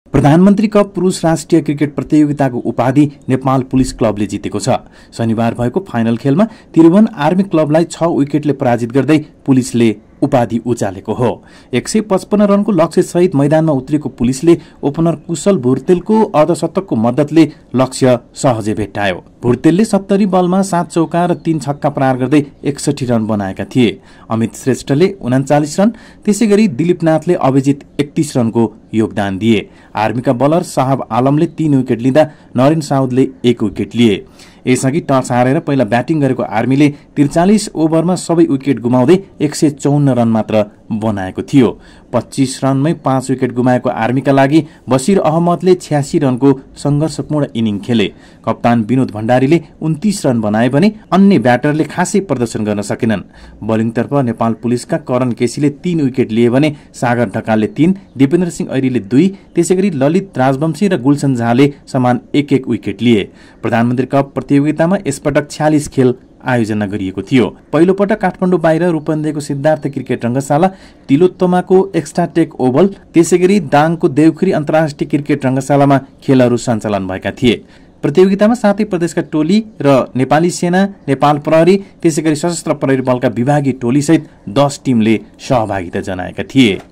प्रधानमन्त्री कप पुरुष राष्ट्रिय क्रिकेट प्रतियोगिताको उपाधि नेपाल पुलिस क्लबले जितेको छ। शनिबार भएको फाइनल खेलमा त्रिभुवन आर्मी क्लबलाई 6 विकेटले पराजित गर्दै पुलिसले उपाधि उचालेको हो। 155 रनको लक्ष्य सहित मैदानमा उत्रेको पुलिसले ओपनर कुशल भुर्तेलको अर्धशतकको मद्दतले लक्ष्य सहजै भेट्टायो। भुर्तेलले 70 बलमा 7 चौका र 3 छक्का प्रहार गर्दै 61 रन बनाएका थिए। अमित श्रेष्ठले 39 रन, त्यसैगरी दिलीप नाथले अभिजित 31 रनको योगदान दिए। आर्मीका बलर साहब आलमले 3 विकेट लिँदा नरेन साउदले 1 विकेट लिए। यसअघि टस हारेर पहिला ब्याटिङ गरेको आर्मीले 43 ओभरमा सबै विकेट गुमाउँदै 154 रन मात्र बनाएको थियो। 25 रनमै 5 विकेट गुमाएको आर्मीका लागि बसिर अहमदले 86 रनको संघर्षपूर्ण इनिङ खेले। कप्तान विनोद भण्डारीले 29 रन बनाए भने अन्य ब्याटरले खासै प्रदर्शन गर्न सकेनन्। बोलिङतर्फ नेपाल पुलिसका करण केसीले 3 विकेट लिए भने सागर ढकालले 3, दिपेन्द्र सिंह ऐरीले 2, त्यसैगरी ललित राजवंशी र गुलशन झाले समान 1-1 विकेट लिए। प्रधानमन्त्री कप प्रतियोगितामा यसपटक 46 खेल आयोजना गरिएको थियो। पहिलो पटक काठमाडौँ बाहिर रूपन्देहीको सिद्धार्थ क्रिकेट रंगशाला, तिलोत्तमाको एक्स्ट्राटेक ओभल, त्यसैगरी दाङको देवखुरी अन्तर्राष्ट्रिय क्रिकेट रंगशालामा खेलहरू सञ्चालन भएका थिए। प्रतियोगितामा 7 प्रदेशका टोली र नेपाली सेना, नेपाल प्रहरी, त्यसैगरी सशस्त्र प्रहरी बलका विभागीय टोली सहित 10 टिमले सहभागिता जनाएका थिए।